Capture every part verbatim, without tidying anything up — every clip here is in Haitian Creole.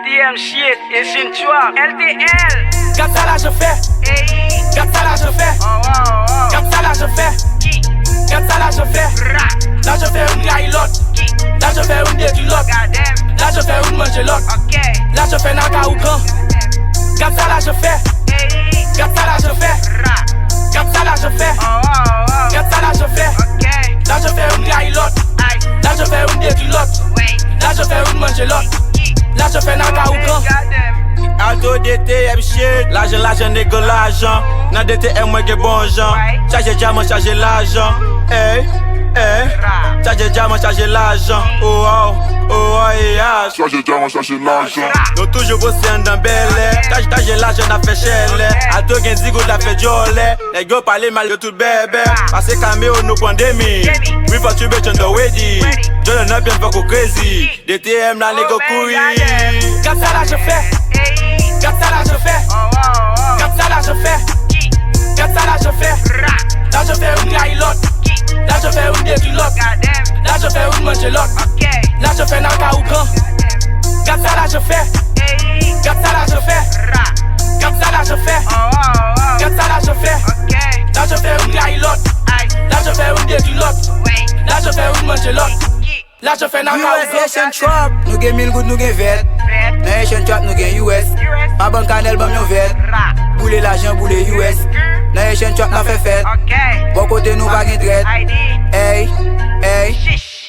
T M shit, Asian trap, L T L. Gad sa lajan fè. Ey. Gad sa lajan fè. Oh, oh, oh. Gad sa lajan fè. Gad sa lajan fè. Lajan fè youn rayi lòt. Lajan fè youn detwi lòt. Lajan fè youn manje lòt. Lajan fè nan ka ougan. Gad sa lajan fè. Gad sa lajan fè. Gad sa lajan fè. Gad sa lajan fè. Lajan fè youn rayi lòt. Lajan fè youn detwi lòt. Lajan fè youn manje lòt. Lajan fè nan ka ougan. Alto D T M shit. Lajan, lajan, nèg lajan. Nan D T M mwen gen bon jan. Chaje dyaman, chaje lajan. Ey, ey. Chaje dyaman, chaje lajan. Oh, oh, oh, oh, yeah. Chaje dyaman, chaje lajan. Nou toujou poste anndan bèlè. Chaje, chaje lajan, n ap fè chèlè. Alto gen digout, l ap fè djòlè. Nèg yo pale mal, yo tout bèbè. Pase kameo, nou pran demi. We for to be on the ready. Jordan nan pye m, fòk ou crazy. D T M la, nèg yo kouri. Gad sa lajan fè. Gad sa lajan fè. Gad sa lajan fè. Gad sa lajan fè. Lajan fè youn rayi lòt. Lajan fè youn detwi lòt. Lajan fè youn manje lòt. Lajan fè nan ka ougan. Gad sa lajan fè. Gad sa lajan fè. Gad sa lajan fè. Gad sa lajan fè. Lajan fè youn rayi lòt. Lajan fè youn detwi lòt. Lajan fè youn manje lòt. Lajan fè nan ka ougan. Asian trap. Nou gen mil goud, nou gen vèt. Nan Asian trap, nou gen U S. Ma bank kanèl, ban m yon vèt. Boule lajan, boule U S. Nan Asian trap, n ap fè fèt. Bò kote nou pa gen trèt. Ey, ey.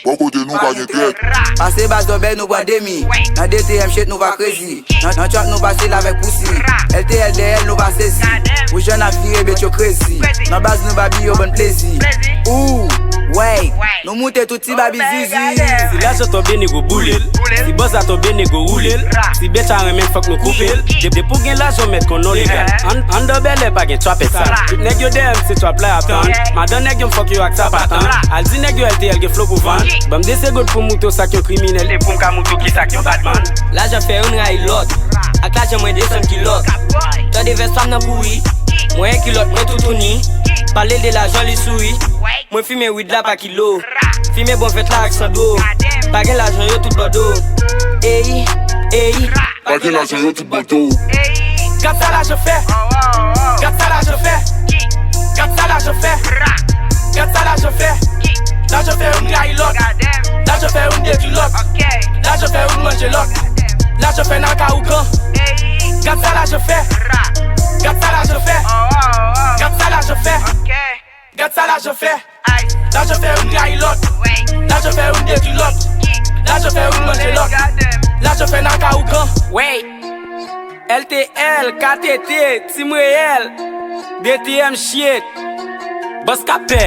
Bò kote nou pa gen trèt. Pase baz dòbèy, nou pran demi. Nan D T M shit, nou pa crazy. Nan, nan trap, nou pase l avèk pousi. L T L D L, nou pa sezi. Ou jèn ap vire bet, yo crazy. Nan baz, nou ba bi yo bann plezi. Ooh, wey. Nou moute tout ti babi zizi. Si lajan tonbe, nego boule l. Si bòz la tonbe, nego woule l. Si bèt la renmen, fòk nou koupe l. De-, depi w gen lajan, w mèt konn non legal. An, anndan bèlè, pa gen trapèt sal. Tout nèg yo dèyè m, se trap la y ap tann. Madan nèg yo, m fòk yo ak sa pa tann. Al di nèg yo L T L gen flow pou vann. Ban m de segonn pou m moutre w sa k yon kriminèl e pou m ka moutre w kisa k yon badman. Lajan fè youn rayi lòt. Ak lajan mwen desann kilòt. Tande vès pa m nan kouri. Mwen kilòt, mwen toutouni. Pale de lajan, li souri. Mwen fimen wid la pa kilo. Fimen bon vèt la ak san do. Pa gen lajan, yo tout bòdo. Ey, ey. Pa gen lajan, yo tout bòdo. Gad sa lajan fè. Gad sa lajan fè. Gad sa lajan fè. Gad sa lajan fè. Lajan fè youn rayi lòt. Lajan fè youn detwi lòt. Lajan fè youn manje lòt. Lajan fè nan ka ougan. Gad sa lajan fè. Gad sa lajan fè. Gad sa lajan fè. Gad sa lajan fè. Lajan fè youn rayi lòt. Lajan fè youn detwi lòt. Lajan fè youn manje lòt. Lajan fè nan ka ougan. Wey. L T L, K T T, Team Reyèl, D T M shit. Bòs k ap pè.